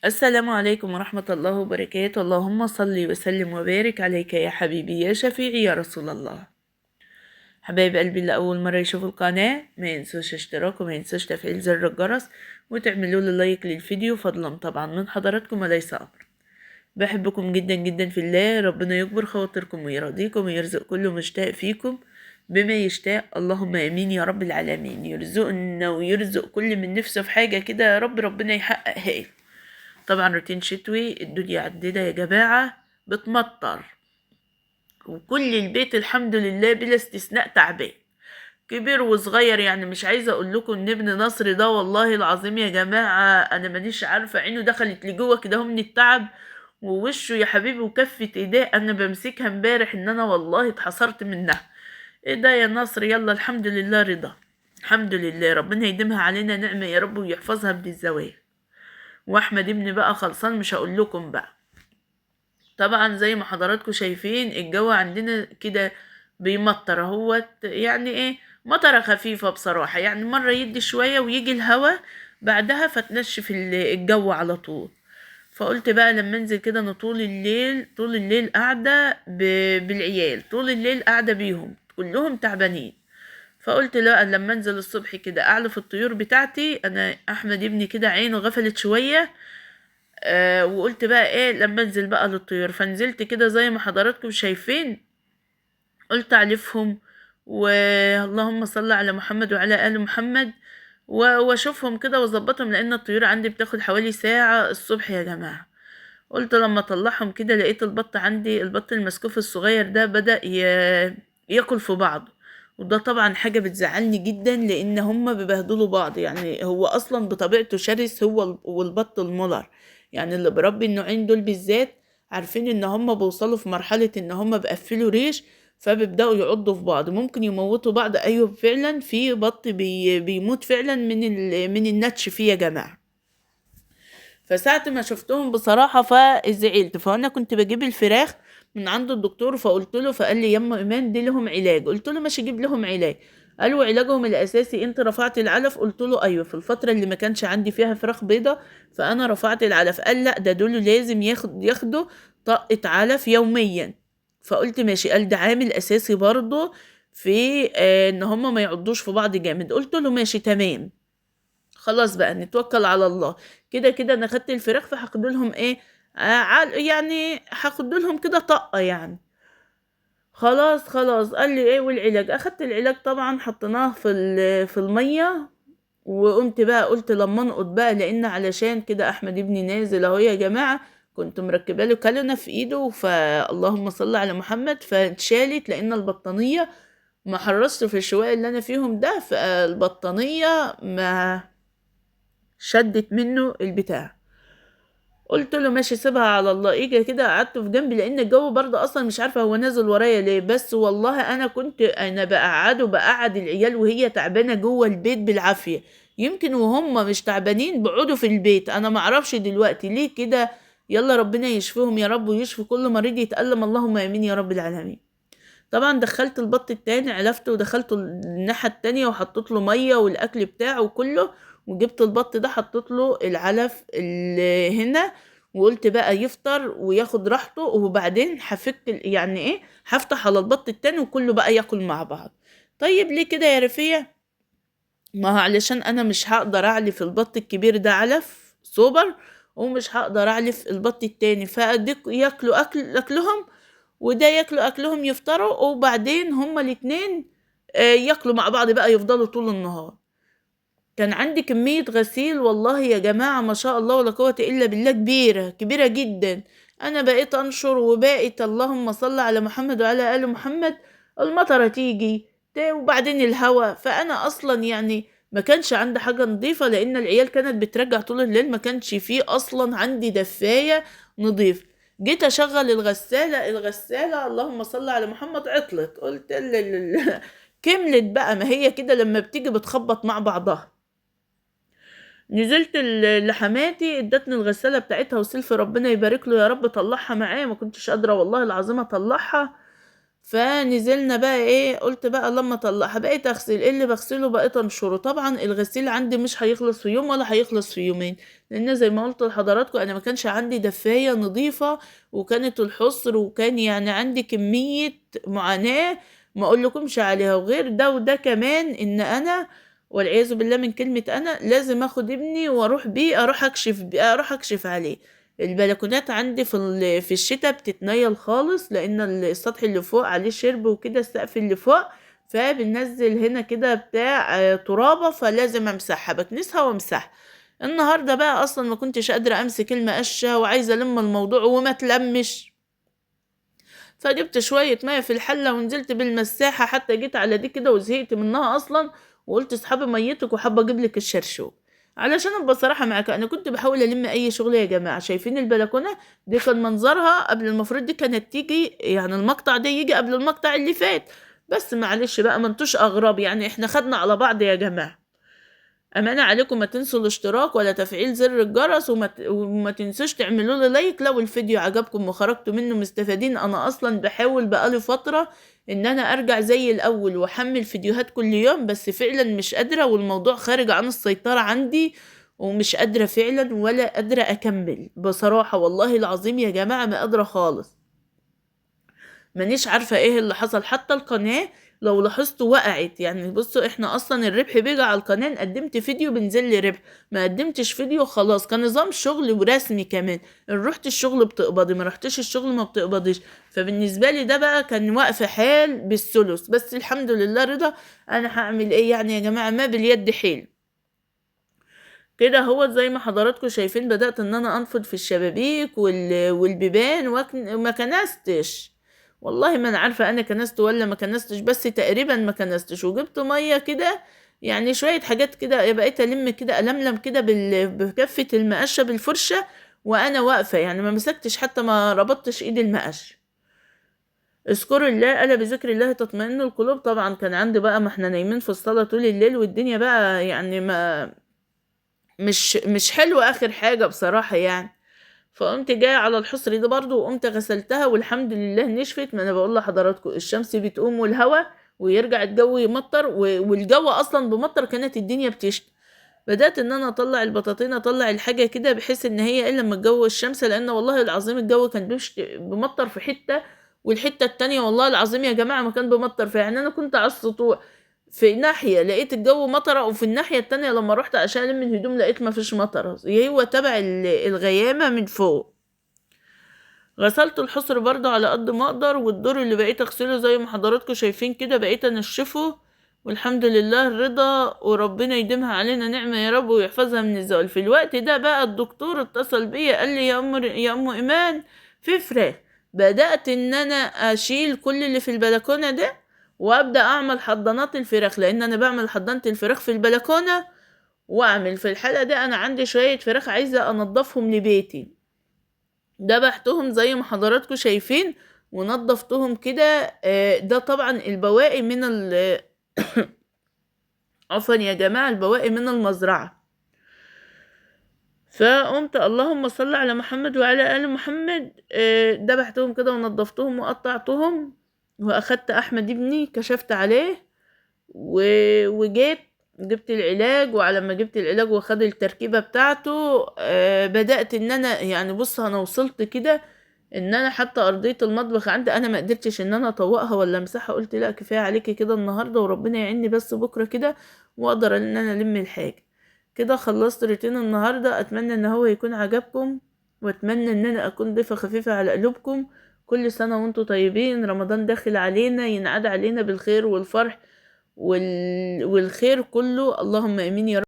السلام عليكم ورحمة الله وبركاته. اللهم صل وسلم وبارك عليك يا حبيبي يا شفيعي يا رسول الله. حبايب قلبي اللي أول مرة يشوفوا القناة ما ينسوش اشتراك وما ينسوش تفعيل زر الجرس وتعملوا لي لايك للفيديو، فضلا طبعا من حضراتكم وليس أمر. بحبكم جدا جدا في الله، ربنا يجبر خواطركم ويرضيكم ويرزق كل مشتاق فيكم بما يشتاق، اللهم امين يا رب العالمين. يرزقنا ويرزق كل من نفسه في حاجة كده يا رب، ربنا يحققها له. طبعا روتين شتوي، الدنيا عندنا يا جماعة بتمطر وكل البيت الحمد لله بلا استثناء تعبان، كبير وصغير. يعني مش عايزه اقول لكم ان ابن نصر ده والله العظيم يا جماعة انا مانيش عارفه عينه دخلت لجوه كده من التعب، ووشه يا حبيبي وكفه ايديه انا بمسكها امبارح ان انا والله اتحصرت منها. ايه ده يا نصر؟ يلا الحمد لله رضا، الحمد لله، ربنا يديمها علينا نعمه يا رب ويحفظها من الزوال. واحمد ابني بقى خلصان مش هقول لكم بقى. طبعا زي ما حضراتكم شايفين الجو عندنا كده بيمطر اهوت، يعني ايه مطره خفيفة بصراحة، يعني مرة يدي شوية ويجي الهوا بعدها فتنشف الجو على طول. فقلت بقى لما انزل كده انا طول الليل، طول الليل قاعدة بالعيال، طول الليل قاعدة بيهم كلهم تعبانين. فقلت لا لما انزل الصبح كده اعلف الطيور بتاعتي. انا احمد ابني كده عينه غفلت شوية، وقلت بقى ايه لما انزل بقى للطيور. فنزلت كده زي ما حضراتكم شايفين، قلت اعلفهم واللهم صل على محمد وعلى ال محمد واشوفهم كده واظبطهم، لان الطيور عندي بتاخد حوالي ساعة الصبح يا جماعة. قلت لما اطلعهم كده لقيت البط عندي، البط المسكوف الصغير ده بدأ ياكل في بعضه، وده طبعا حاجة بتزعلني جدا لان هما بيبهدلوا بعض. يعني هو اصلا بطبيعته شرس هو والبط المولر، يعني اللي بربي النوعين دول بالذات عارفين ان هما بيوصلوا في مرحلة ان هما بيقفلوا ريش فبيبدأوا يعضوا في بعض، ممكن يموتوا بعض. ايوه فعلا في بط بيموت فعلا من النتش فيه يا جماعة. فساعة ما شفتهم بصراحة فزعلت. فانا كنت بجيب الفراخ من عند الدكتور، فقلت له، فقال لي يما ايمان دي لهم علاج. قلت له ماشي جيب لهم علاج. قالوا علاجهم الاساسي انت رفعت العلف؟ قلت له ايوه، في الفترة اللي ما كانش عندي فيها فراخ بيضة فانا رفعت العلف. قال لا ده دول لازم ياخدوا طاقة علف يوميا. فقلت ماشي. قال ده عامل اساسي برضو في ان هما ما يعضوش في بعض جامد. قلت له ماشي تمام، خلاص بقى نتوكل على الله. كده كده انا خدت الفراخ فهاخد لهم ايه، يعني هاخد لهم كده طاقة يعني. خلاص خلاص. قال لي ايه والعلاج؟ اخدت العلاج طبعا حطيناه في المية، وقمت بقى قلت لما انقط بقى، لان علشان كده احمد ابني نازل اهو يا جماعة، كنت مركبة له كالونه في ايده، فاللهم صل على محمد، فاتشالت لان البطانيه ما حرصت في الشواء اللي انا فيهم ده، فالبطانيه ما شدت منه البتاع. قلت له ماشي سيبها على الله. اجي كده قعدت في جنبي لان الجو برضه اصلا مش عارفه هو نازل ورايا ليه، بس والله انا كنت انا بقعده، بقعد العيال وهي تعبانة جوه البيت بالعافية، يمكن وهم مش تعبانين بيقعدوا في البيت، انا ما اعرفش دلوقتي ليه كده. يلا ربنا يشفيهم يا رب ويشفي كل مريض يتألم، اللهم امين يا رب العالمين. طبعا دخلت البط التاني علفته ودخلته الناحية التانية وحطيت له مية والاكل بتاعه كله، وجبت البط ده حطيت له العلف اللي هنا، وقلت بقى يفطر وياخد راحته، وبعدين هفك يعني ايه هفتح على البط التاني وكله بقى ياكل مع بعض. طيب ليه كده يا رفيع؟ ما هو علشان انا مش هقدر اعلف البط الكبير ده علف سوبر، ومش هقدر اعلف البط التاني، فاديك ياكلوا اكلهم وده ياكلوا اكلهم يفطروا، وبعدين هما الاتنين ياكلوا مع بعض بقى يفضلوا طول النهار. كان عندي كمية غسيل والله يا جماعة ما شاء الله ولا قوة إلا بالله، كبيرة كبيرة جدا. أنا بقيت أنشر وبقيت اللهم صل على محمد وعلى آل محمد، المطرة تيجي وبعدين الهوا. فأنا أصلا يعني ما كانش عندي حاجة نظيفة لأن العيال كانت بترجع طول الليل، ما كانش فيه أصلا عندي دفاية نظيف. جيت أشغل الغسالة، الغسالة اللهم صل على محمد عطلت. قلت كملت بقى، ما هي كده لما بتيجي بتخبط مع بعضها. نزلت لحماتي ادتني الغسالة بتاعتها وسلف ربنا يبارك له يا رب، طلعها معايا، ما كنتش قادرة والله العظيم اطلعها. فنزلنا بقى ايه، قلت بقى لما اطلعها بقيت اغسل ايه اللي بغسله، بقيت انشره. طبعا الغسيل عندي مش هيخلص في يوم ولا هيخلص في يومين، لان زي ما قلت لحضراتكم انا ما كانش عندي دفاية نظيفة، وكانت الحصر، وكان يعني عندي كمية معاناة ما اقول لكمش عليها. وغير ده وده كمان ان انا والعياذ بالله من كلمة انا لازم اخد ابني واروح بيه، اروح اكشف بيه، اروح اكشف عليه. البلكونات عندي في الشتاء بتتنيل خالص، لان السطح اللي فوق عليه شرب وكده، السقف اللي فوق، فبننزل هنا كده بتاع ترابة، فلازم امسحها، بكنسها وامسحها. النهارده بقى اصلا ما كنتش قادرة امسك المقشة وعايزة الم الموضوع وما تلمش، فجبت شوية مية في الحلة ونزلت بالمساحة، حتى جيت على دي كده وزهقت منها اصلا، وقلت اصحابي ميتك وحابة اجيب لك الشرشوب. علشان ابقى صراحة معاك انا كنت بحاول الم اي شغل يا جماعة. شايفين البلكونة دي كان منظرها قبل، المفروض دي كانت تيجي يعني المقطع ده يجي قبل المقطع اللي فات، بس معلش بقى ما انتوش اغراب يعني، احنا خدنا على بعض يا جماعة. امانة عليكم ما تنسوا الاشتراك ولا تفعيل زر الجرس، وما تنسوش تعملوا لي like لو الفيديو عجبكم وخرجتوا منه مستفادين. انا اصلا بحاول بقالي فترة ان انا ارجع زي الاول واحمل فيديوهات كل يوم، بس فعلا مش قادرة، والموضوع خارج عن السيطرة عندي، ومش قادرة فعلا ولا قادرة اكمل بصراحة، والله العظيم يا جماعة ما قادرة خالص. مانيش عارفة ايه اللي حصل. حتى القناة لو لاحظتوا وقعت يعني. بصوا احنا اصلا الربح بيجي على القناة، قدمت فيديو بنزل لي ربح، ما قدمتش فيديو خلاص. كان نظام شغل ورسمي كمان، ان رحت الشغل بتقبضي، ما رحتش الشغل ما بتقبضيش. فبالنسبة لي ده بقى كان وقف حال بالثلث، بس الحمد لله رضا. انا هعمل ايه يعني يا جماعة، ما باليد حيل كده. هو زي ما حضراتكم شايفين بدأت ان انا انفض في الشبابيك والبيبان، وما كنستش والله، ما انا عارفة انا كنست ولا ما كنستش، بس تقريبا ما كنستش. وجبت مية كده يعني شوية حاجات كده، بقيت الم كده الملم كده بكفة المقشة بالفرشة وانا واقفة يعني، ما مسكتش حتى، ما ربطتش ايد المقش. اذكروا الله، الا بذكر الله تطمئن القلوب. طبعا كان عندي بقى، ما احنا نايمين في الصالة طول الليل، والدنيا بقى يعني ما مش حلوة اخر حاجة بصراحة يعني. فقمت جاية على الحصر ده برضو وقمت غسلتها، والحمد لله نشفت. ما انا بقول لحضراتكم الشمس بتقوم والهوا ويرجع الجو يمطر، والجو اصلا بمطر، كانت الدنيا بتشتي. بدأت ان انا اطلع البطاطين، اطلع الحاجة كده بحيث ان هي الا لما الجو الشمس، لان والله العظيم الجو كان بمطر في حتة، والحتة التانية والله العظيم يا جماعة ما كان بمطر فيها. يعني انا كنت على السطوح في ناحية لقيت الجو مطرة، وفي الناحية التانية لما روحت عشان الم الهدوم لقيت ما فيش مطرة، هو تبع الغيامة من فوق. غسلت الحصر برضو على قد ما اقدر، والدور اللي بقيت اغسله زي ما حضراتكم شايفين كده بقيت انشفه، والحمد لله الرضا، وربنا يديمها علينا نعمة يا رب ويحفظها من الزوال. في الوقت ده بقى الدكتور اتصل بيا قال لي يا ام ايمان في فراخ. بدأت ان انا اشيل كل اللي في البلكونة ده وابدأ اعمل حضانات الفراخ، لان انا بعمل حضانة الفراخ في البلكونة، واعمل في الحلقة ده انا عندي شوية فراخ عايزة انضفهم لبيتي. ذبحتهم زي ما حضراتكم شايفين ونضفتهم كده. ده طبعا البواقي من عفوا يا جماعة، البواقي من المزرعة. فقمت اللهم صل على محمد وعلى آل محمد، ذبحتهم كده ونضفتهم وقطعتهم، واخدت احمد ابني كشفت عليه، وجيت جبت العلاج، وعلى ما جبت العلاج واخد التركيبة بتاعته، بدأت ان انا يعني بص انا وصلت كده ان انا حتى ارضية المطبخ عندي انا ما قدرتش ان انا اطوقها ولا امسحها، قلت لا كفاية عليكي كده النهاردة، وربنا يعيني بس بكرة كده واقدر ان انا الم الحاجة كده. خلصت روتين النهاردة، اتمنى ان هو يكون عجبكم، واتمنى ان انا اكون ضيفة خفيفة على قلوبكم. كل سنة وانتم طيبين، رمضان داخل علينا، ينعاد علينا بالخير والفرح والخير كله، اللهم امين يا رب.